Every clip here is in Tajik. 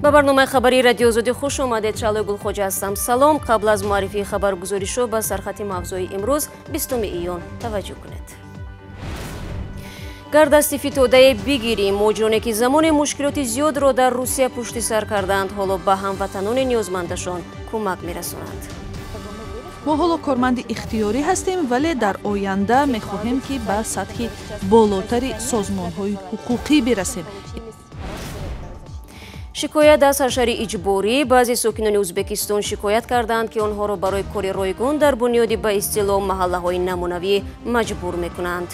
Ба барномаи хабарии Радиои Озодӣ хуш омадед. Шаълои Гулхоҷа ҳастам. Салом. Қабл аз муаррифии хабаргузоришҳо ба сархати мавзӯи имрӯз 20 июн таваҷҷӯҳ кунед. Гар дасти фитодае бигирӣ, муҳоҷироне ки замоне мушкилоти зиёдро дар Русия пушти сар карданд, ҳоло ба ҳамватанони ниёзмандашон кӯмак мерасонанд. Мо ҳоло корманди ихтиёрӣ ҳастем, вале дар оянда мехоҳем, ки ба сатҳи болотари созмонҳои ҳуқуқӣ бирасем. Шикоят аз ҳашари иҷборӣ. Баъзе сокинони Ӯзбекистон шикоят карданд, ки онҳоро барои кори ройгон дар бунёди ба истилоҳ маҳаллаҳои намунавӣ маҷбур мекунанд.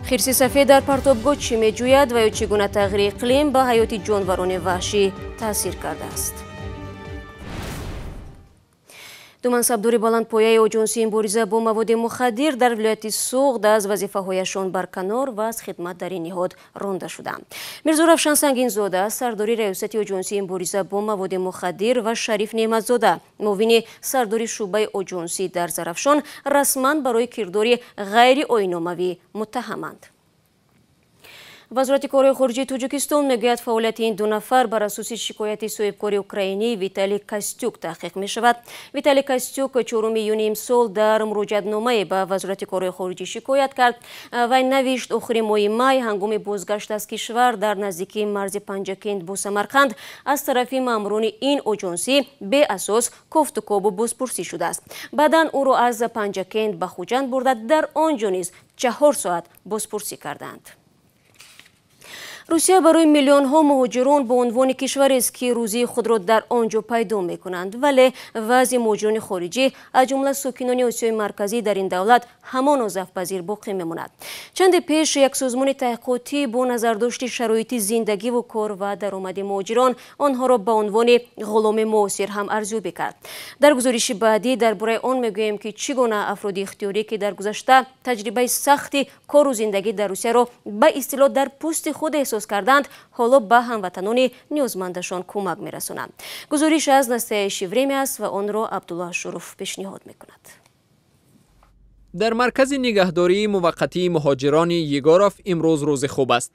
Хирси сафед дар партобгоҳ чӣ меҷӯяд ва ё чӣ гуна тағйири иқлим ба ҳаёти ҷонварони ваҳшӣ таъсир кардааст? Ду мансабдори баландпояи оҷонсии мубориза бо маводи мухаддир дар вилояти Суғд аз вазифаҳояшон барканор ва аз хидмат дар ин ниҳод ронда шуданд. Мирзо Равшан Сангинзода, сардори раёсати оҷонсии мубориза бо маводи мухаддир, ва Шариф Неъматзода, муовини сардори шӯъбаи оҷонсӣ дар Зарафшон, расман барои кирдори ғайриоиномавӣ муттаҳаманд. Вазорати корҳои хориҷии Тоҷикистон мегӯяд, фаъолияти ин ду нафар бар асоси шикояти соҳибкори украинӣ Виталий Костюк таҳқиқ мешавад. Виталий Костюк 4 июни имсол дар муроҷиатномае ба Вазорати корҳои хориҷӣ шикоят кард. Вай навишт, охири моҳи май ҳангоми бозгашт аз кишвар дар наздикии марзи Панҷакент бо Самарқанд аз тарафи маъмурони ин оҷонсӣ беасос кофтукобу бозпурсӣ шудааст. Баъдан ӯро аз Панҷакент ба Хуҷанд бурда, дар он ҷо низ 4 соат бозпурсӣ карданд. Русия барои миллионҳо муҳоҷирон бо унвони кишварест, ки рӯзии худро дар он ҷо пайдо мекунанд. Вале вазъи муҳоҷирони хориҷӣ, аз ҷумла сокинони Осиёи Марказӣ, дар ин давлат ҳамон зафпазир боқӣ мемонад. Чанде пеш як созмони таҳқиқотӣ бо назардошти шароити зиндагиву кор ва даромади муҳоҷирон онҳоро ба унвони ғуломи муосир ҳам арзёбӣ кард. Дар гузориши баъдӣ дар бораи он мегӯем, ки чӣ гуна афроди ихтиёрӣ, ки дар гузашта таҷрибаи сахти кору зиндагӣ дар Русияро ба истилоҳ дар пӯсти худ эҳсос карданд, ҳоло ба ҳамватанони ниёзмандашон кӯмак мерасонанд. Гузориш аз Настоящее время аст ва онро Абдулло Ашуров пешниҳод мекунад. Дар маркази нигаҳдории муваққатии муҳоҷирони Егоров имрӯз рӯзи хуб аст.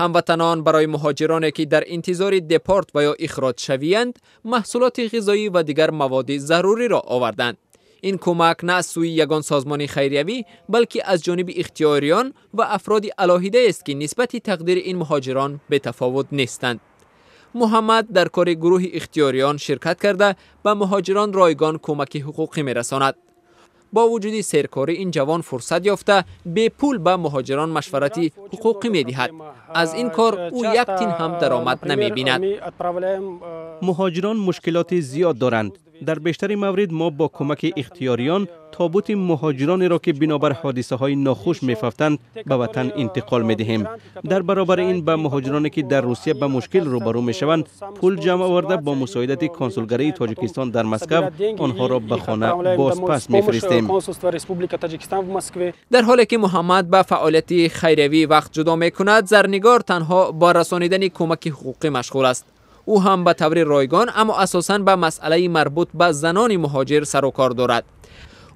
Ҳамватанон барои муҳоҷироне, ки дар интизори депорт ва ё ихроҷ шавиянд, маҳсулоти ғизоӣ ва дигар маводи заруриро оварданд. Ин кӯмак на аз сӯи ягон созмони хайриявӣ, балки аз ҷониби ихтиёриён ва афроди алоҳидаест, ки нисбати тақдири ин муҳоҷирон бетафовут нестанд. Муҳаммад дар кори гурӯҳи ихтиёриён ширкат карда, ба муҳоҷирон ройгон кӯмаки ҳуқуқӣ мерасонад. Бо вуҷуди серкорӣ ин ҷавон фурсат ёфта, бепул ба муҳоҷирон машварати ҳуқуқӣ медиҳад. Аз ин кор ӯ як тин ҳам даромад намебинад. Муҳоҷирон мушкилоти зиёд доранд. Дар бештари маврид мо бо кӯмаки ихтиёриён тобути муҳоҷиронеро, ки бинобар ҳодисаҳои нохуш мефавтанд, ба ватан интиқол медиҳем. Дар баробари ин ба муҳоҷироне, ки дар Русия ба мушкил рӯбарӯ мешаванд, пул ҷамъ оварда, бо мусоидати консулгарии Тоҷикистон дар Москав онҳоро ба хона бозпас мефиристем. Дар ҳоле ки Муҳаммад ба фаъолияти хайриявӣ вақт ҷудо мекунад, Зарнигор танҳо бо расонидани кӯмаки ҳуқуқӣ машғул аст. Ӯ ҳам ба таври ройгон, аммо асосан ба масъалаи марбут ба занони муҳоҷир сару кор дорад.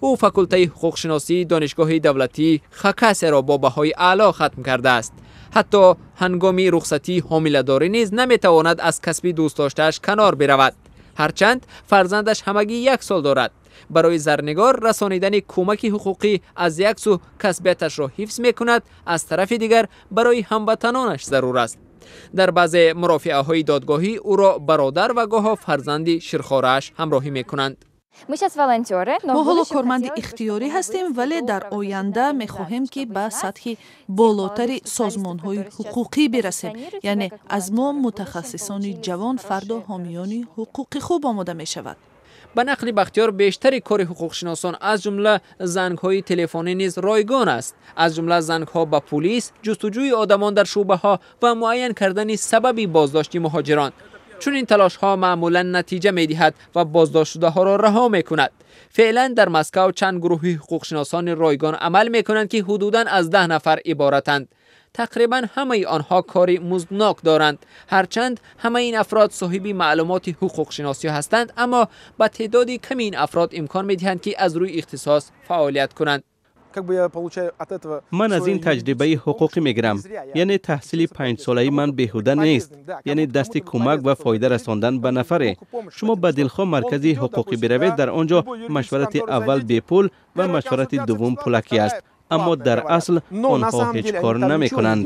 Ӯ факултаи ҳуқуқшиносии Донишгоҳи давлатии Хакасияро бо баҳои аъло хатм кардааст. Ҳатто ҳангоми рухсатии ҳомиладорӣ низ наметавонад аз касби дӯстдоштааш канор биравад. Ҳарчанд фарзандаш ҳамагӣ 1 сол дорад. Барои Зарнигор расонидани кӯмаки ҳуқуқӣ аз як сӯ касбияташро ҳифз мекунад, аз тарафи дигар барои ҳамватанонаш зарур аст. Дар баъзе мурофиаҳои додгоҳӣ ӯро бародар ва гоҳо фарзанди ширхорааш ҳамроҳӣ мекунанд. Мо ҳоло корманди ихтиёрӣ ҳастем, вале дар оянда мехоҳем, ки ба сатҳи болотари созмонҳои ҳуқуқӣ бирасем. Яъне аз мо мутахассисони ҷавон фардо ҳомиёни ҳуқуқи хуб омода мешавад. Ба нақли Бахтиёр, бештари кори ҳуқуқшиносон, аз ҷумла зангҳои телефонӣ низ ройгон аст. Аз ҷумла зангҳо ба пулис, ҷустуҷӯи одамон дар шӯъбаҳо ва муайян кардани сабаби боздошти муҳоҷирон. Чунин талошҳо маъмулан натиҷа медиҳад ва боздоштшудаҳоро раҳо мекунад. Феълан дар Москав чанд гурӯҳи ҳуқуқшиносони ройгон амал мекунанд, ки ҳудудан аз 10 нафар иборатанд. Тақрибан ҳамаи онҳо кори музднок доранд. Ҳарчанд ҳамаи ин афрод соҳиби маълумоти ҳуқуқшиносӣ ҳастанд, аммо ба теъдоди ками ин афрод имкон медиҳанд, ки аз рӯи ихтисос фаъолият кунанд. Ман аз ин таҷрибаи ҳуқуқӣ мегирам, яъне таҳсили панҷсолаи ман беҳуда нест, яъне дасти кӯмак ва фоида расондан ба нафаре. Шумо ба дилхоҳ маркази ҳуқуқӣ биравед, дар он ҷо машварати аввал бепул ва машварати дуввум пулакӣ аст, аммо дар асл онҳо ҳеҷ кор намекунанд.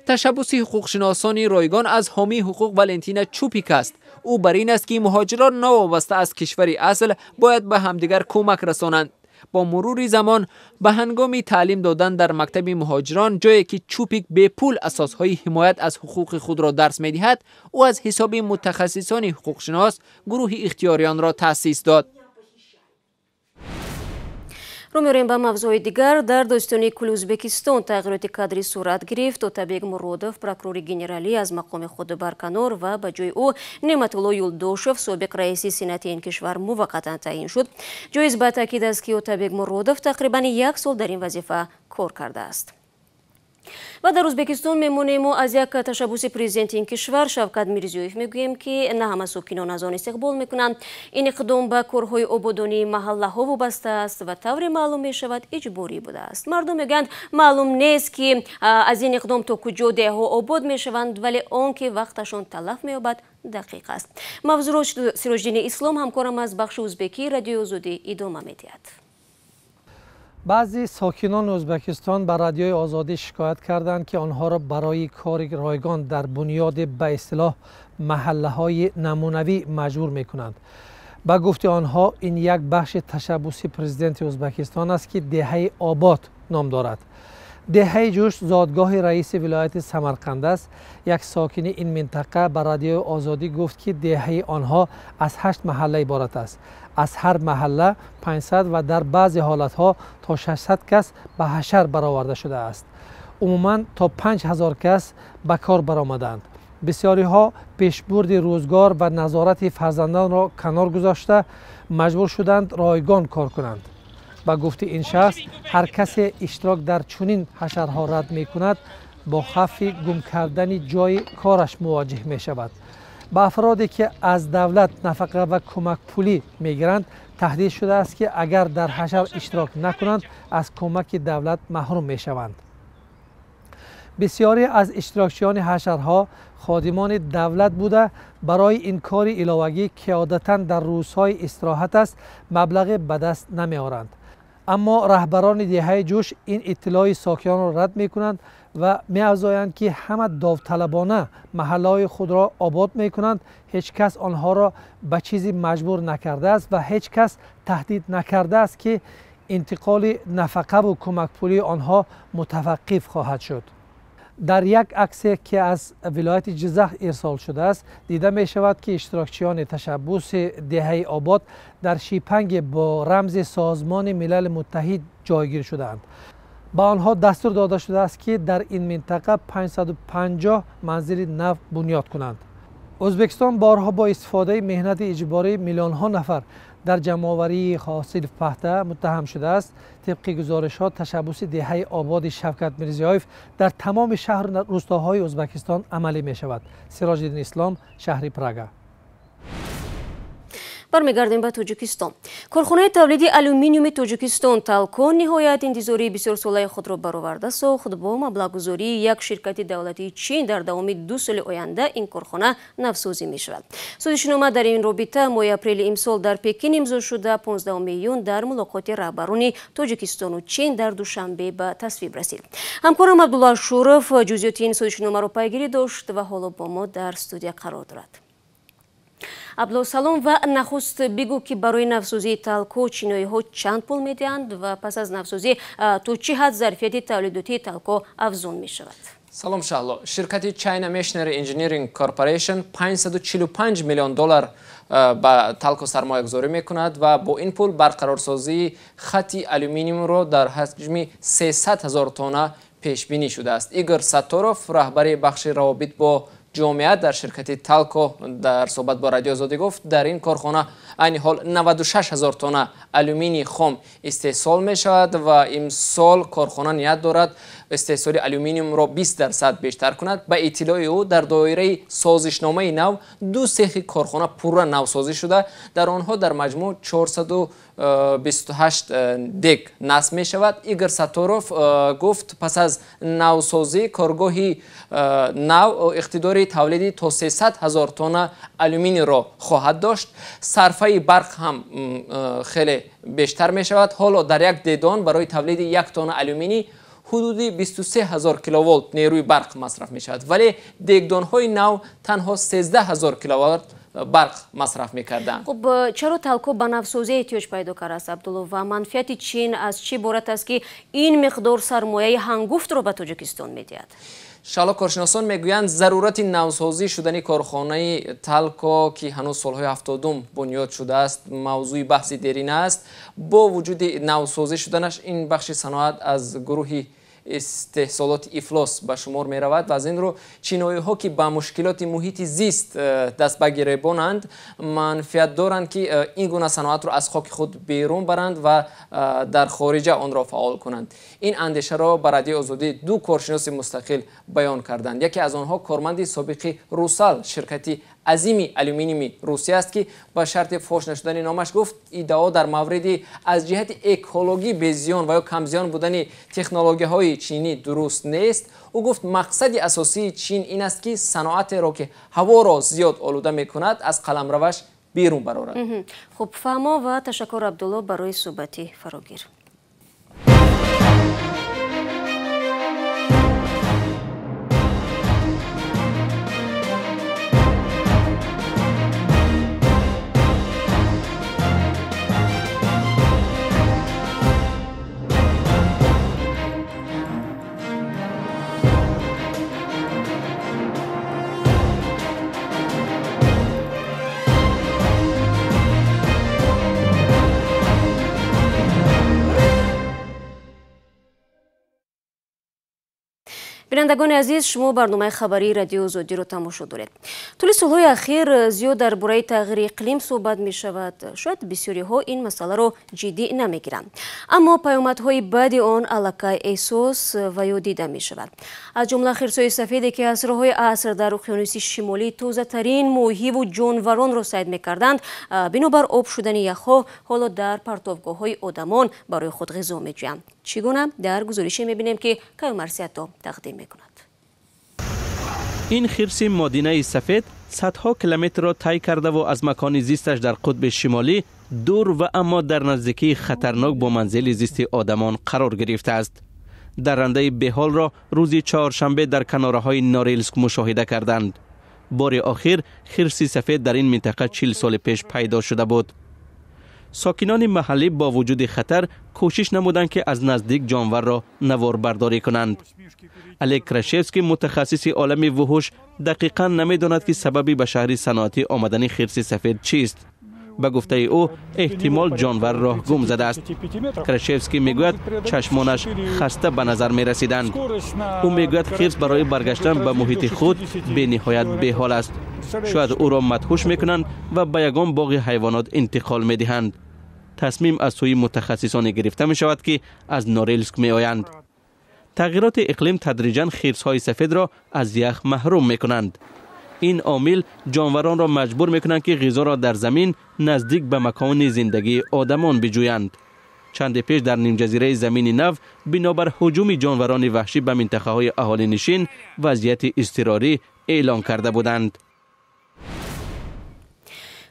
Ташаббуси ҳуқуқшиносони ройгон аз ҳомии ҳуқуқ Валентина Чупик аст. Ӯ бар ин аст, ки муҳоҷирон новобаста аз кишвари асл бояд ба ҳамдигар кӯмак расонанд. Бо мурури замон ба ҳангоми таълим додан дар мактаби муҳоҷирон, ҷое ки Чупик бепул асосҳои ҳимоят аз ҳуқуқи худро дарс медиҳад, ӯ аз ҳисоби мутахассисони ҳуқуқшинос гурӯҳи ихтиёриёнро таъсис дод. Рӯ меорем ба мавзӯи дигар. Дар Додситонии кулли Ӯзбекистон тағйироти кадрӣ сурат гирифт. Отабек Муродов, прокурори генералӣ, аз мақоми худ барканор ва ба ҷои ӯ Неъматулло Юлдошев, собиқ раиси сенати ин кишвар, муваққатан таъин шуд. Ҷоиз ба таъкид аст, ки Отабек Муродов тақрибан як сол дар ин вазифа кор кардааст. Ва дар Ӯзбекистон мемонем. Аз як ташаббуси президенти ин кишвар Шавкат Мирзиёев мегӯем, ки на ҳама сокинон аз он истиқбол мекунанд. Ин иқдом ба корҳои ободонии маҳаллаҳо вобаста аст ва тавре маълум мешавад, иҷборӣ будааст. Мардум мегӯянд, маълум нест, ки аз ин иқдом то куҷо деҳҳо обод мешаванд, вале он ки вақташон талаф меёбад, дақиқ аст. Мавзӯъро Сироҷиддини Ислом, ҳамкорам аз бахши узбекии Радиои Озодӣ, идома медиҳад. Баъзе сокинони Ӯзбекистон ба Радиои Озодӣ шикоят карданд, ки онҳоро барои кори ройгон дар бунёди ба истилоҳ маҳаллаҳои намунавӣ маҷбур мекунанд. Ба гуфти онҳо, ин як бахши ташаббуси президенти Ӯзбекистон аст, ки Деҳаи обод ном дорад. Деҳаи Ҷӯш зодгоҳи раиси вилояти Самарқанд аст. Як сокини ин минтақа ба Радиои Озодӣ гуфт, ки деҳаи онҳо аз 8 маҳалла иборат аст. Аз ҳар маҳалла 500 ва дар баъзе ҳолатҳо то 600 кас ба ҳашар бароварда шудааст. Умуман то 5000 кас ба кор баромаданд. Бисёриҳо пешбурди рӯзгор ва назорати фарзандонро канор гузошта, маҷбур шуданд ройгон кор кунанд. Ба гуфти ин шахс, ҳар касе иштирок дар чунин ҳашарҳо рад мекунад, бо хавфи гум кардани ҷои кораш мувоҷиҳ мешавад. Ба афроде, ки аз давлат нафақа ва кӯмакпулӣ мегиранд, таҳдид шудааст, ки агар дар ҳашар иштирок накунанд, аз кӯмаки давлат маҳрум мешаванд. Бисёре аз иштирокчиёни ҳашарҳо ходимони давлат буда, барои ин кори иловагӣ, ки одатан дар рӯзҳои истироҳат аст, маблағе ба даст намеоранд. Аммо раҳбарони деҳаи Ҷӯш ин иттилои сокинонро рад мекунанд ва меафзоянд, ки ҳама довталабона маҳаллаҳои худро обод мекунанд. Ҳеҷ кас онҳоро ба чизе маҷбур накардааст ва ҳеҷ кас таҳдид накардааст, ки интиқоли нафақаву кӯмакпулии онҳо мутаваққиф хоҳад шуд. Дар як аксе, ки аз вилояти Ҷизах ирсол шудааст, дида мешавад, ки иштирокчиёни ташаббуси Деҳаи обод дар шипанге бо рамзи Созмони Милали Муттаҳид ҷойгир шудаанд. Ба онҳо дастур дода шудааст, ки дар ин минтақа 550 манзили нав бунёд кунанд. Ӯзбекистон борҳо бо истифодаи меҳнати иҷбории миллионҳо нафар дар ҷамъоварии ҳосили пахта муттаҳам шудааст. Тибқи гузоришҳо, ташаббуси Деҳаи ободи Шавкат Мирзиёев дар тамоми шаҳру рӯстоҳои Ӯзбекистон амалӣ мешавад. Сироҷиддин Ислом, шаҳри Прага. Бармегардем ба Тоҷикистон. Корхонаи тавлиди алюминиуми Тоҷикистон Талко ниҳоят интизории бисёрсолаи худро бароварда сохт. Бо маблағгузории як ширкати давлатии Чин дар давоми 2 соли оянда ин корхона навсозӣ мешавад. Созишнома дар ин робита моҳи апрели имсол дар Пекин имзо шуда, 15 июн дар мулоқоти раҳбарони Тоҷикистону Чин дар Душанбе ба тасвиб расид. Ҳамкорам Абдулло Ашуров ҷузъиёти ин созишномаро пайгирӣ дошт ва ҳоло бо мо дар студия қарор дорад. Абдулло, салом, ва нахуст бигӯ, ки барои навсозии Талко чиноиҳо чанд пул медиҳанд ва пас аз навсозӣ то чӣ ҳад зарфияти тавлидотии Талко афзун мешавад? Салом, Шаҳло. Ширкати China Machinery Engineering Corporation 545 миллион доллар ба Талко сармоягузорӣ мекунад ва бо ин пул барқарорсозии хати алюминиумро дар ҳаҷми 300 ҳазор тонна пешбинӣ шудааст. Игор Сатторов, раҳбари бахши равобит бо ҷомеа дар ширкати Талко, дар суҳбат бо Радио Озодӣ гуфт, дар ин корхона айни ҳол 96 ҳазор тонна алюминий хом истеҳсол мешавад ва имсол корхона ният дорад истеҳсоли алюминиумро 20% бештар кунад. Ба иттилои ӯ дар доираи созишномаи нав 2 сехи корхона пурра навсозӣ шуда, дар онҳо дар маҷмӯъ 428 дег насб мешавад. Игор Саторов гуфт, пас аз навсозӣ коргоҳи нав иқтидори тавлиди то 300 ҳазор тонна алюминийро хоҳад дошт. Сарфаи барқ ҳам хеле бештар мешавад. Ҳоло дар як дедон барои тавлиди 1 тонна алюминий ҳудуди 23 ҳазор киловолт нерӯи барқ масраф мешавад, вале дегдонҳои нав танҳо 13 ҳазор киловолт барқ масраф мекарданд. Хуб, чаро Талко ба навсозӣ эҳтиёҷ пайдо кардааст, Абдулло, ва манфиати Чин аз чӣ иборат аст, ки ин миқдор сармояи ҳангуфтро ба Тоҷикистон медиҳад? Шало, коршиносон мегӯянд, зарурати навсозӣ шудани корхонаи Талко, ки ҳанӯз солҳои 70 бунёд шудааст, мавзӯи баҳси дерина аст. Бо вуҷуди навсозӣ шуданаш ин бахши саноат аз гурӯҳи истеҳсолоти ифлос ба шумор меравад ва аз ин рӯ чиноиҳо, ки ба мушкилоти муҳити зист даст ба гиребонанд, манфиат доранд, ки ин гуна саноатро аз хоки худ берун баранд ва дар хориҷа онро фаъол кунанд. Ин андешаро ба Радиои Озодӣ 2 коршиноси мустақил баён карданд. Яке аз онҳо корманди собиқи Русал, ширкати азими алюминийи Русия аст, ки ба шарти фош нашудани номаш гуфт, иддао дар мавриди аз ҷиҳати экологӣ безиён ва ё камзиён будани технологияҳои чинӣ дуруст нест. Ӯ гуфт, мақсади асосии Чин ин аст, ки саноатеро, ки ҳаворо зиёд олуда мекунад, аз қаламраваш берун барорад. Хуб, фаҳмо ва ташаккур, Абдулло, барои суҳбати фарогир. Бинандагони азиз, шумо барномаи хабарии Радиои Озодиро тамошо доред. Тӯли солҳои ахир зиёд дар бораи тағйири иқлим суҳбат мешавад. Шояд бисёриҳо ин масъаларо ҷиддӣ намегиранд, аммо паёмадҳои баъди он аллакай эҳсос ва ё дида мешавад. Аз ҷумла хирсҳои сафеде, ки асрҳои аср дар уқёнуси шимолӣ тозатарин моҳиву ҷонваронро сайд мекарданд, бинобар об шудани яхҳо ҳоло дар партовгоҳҳои одамон барои худ ғизо меҷӯянд. Чӣ гуна дар гузорише мебинем, ки Каюмарсиято тақдим мекунад. Ин хирси модинаи сафед садҳо километрро тай кардаву аз макони зисташ дар қутби шимолӣ дур ва аммо дар наздикии хатарнок бо манзили зисти одамон қарор гирифтааст. Даррандаи беҳолро рӯзи чоршанбе дар канораҳои Норилск мушоҳида карданд. Бори охир хирси сафед дар ин минтақа 40 соли пеш пайдо шуда буд. Сокинони маҳаллӣ бо вуҷуди хатар кӯшиш намуданд, ки аз наздик ҷонварро наворбардорӣ кунанд. Олег Крашевский, мутахассиси олами вуҳуш, дақиқан намедонад, ки сабаби ба шаҳри саноатӣ омадани хирси сафед чист. Ба гуфтаи ӯ, эҳтимол ҷонвар роҳ гум задааст. Крашевский мегӯяд, чашмонаш хаста ба назар мерасиданд. Ӯ мегӯяд, хирс барои баргаштан ба муҳити худ бениҳоят беҳол аст. Шояд ӯро мадҳуш мекунанд ва ба ягон боғи ҳайвонот интиқол медиҳанд. Тасмим аз сӯи мутахассисоне гирифта мешавад, ки аз Норилск меоянд. Тағйироти иқлим тадриҷан хирсҳои сафедро аз ях маҳрум мекунанд. Ин омил ҷонваронро маҷбур мекунанд, ки ғизоро дар замин наздик ба макони зиндагии одамон биҷӯянд. Чанде пеш дар нимҷазираи замини нав бинобар ҳуҷуми ҷонварони ваҳшӣ ба минтақаҳои аҳолинишин вазъияти изтирорӣ эълон карда буданд.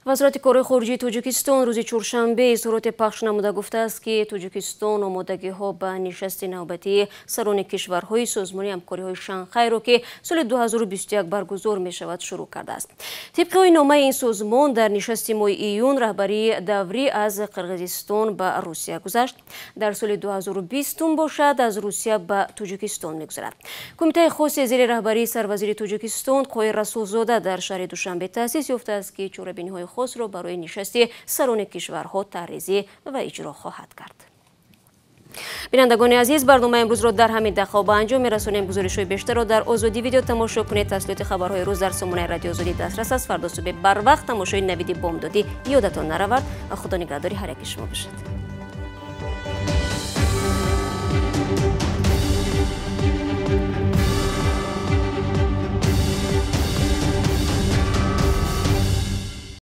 Вазорати корҳои хориҷии Тоҷикистон рӯзи чоршанбе изҳороте пахш намуда гуфтааст, ки Тоҷикистон омодагиҳо ба нишасти навбатии сарони кишварҳои созмони ҳамкориҳои Шанхайро, ки соли 2021 баргузор мешавад, шурӯъ кардааст. Тибқи оинномаи ин созмон дар нишасти моҳи июн раҳбарии даврӣ аз Қирғизистон ба Русия гузашт. Дар соли 2020 бошад аз Русия ба Тоҷикистон мегузарад. Кумитаи хоси зери раҳбарии сарвазири Тоҷикистон Қоҳир Расулзода дар шаҳри Душанбе таъсис ёфтааст, ки чорабиниҳои хосро барои нишасти сарони кишварҳо тарҳрезӣ ва иҷро хоҳад кард. Бинандагони азиз, барномаи имрӯзро дар ҳамин дақиқа ба анҷом мерасонем. Гузоришҳои бештарро дар Озодӣ видео тамошо кунед. Тафсилоти хабарҳои рӯз дар сомонаи Радиои Озодӣ дастрас аст. Фардо субҳ барвақт тамошои навиди бомдодӣ ёдатон наравад. Худо нигаҳдори ҳар яки шумо бошад.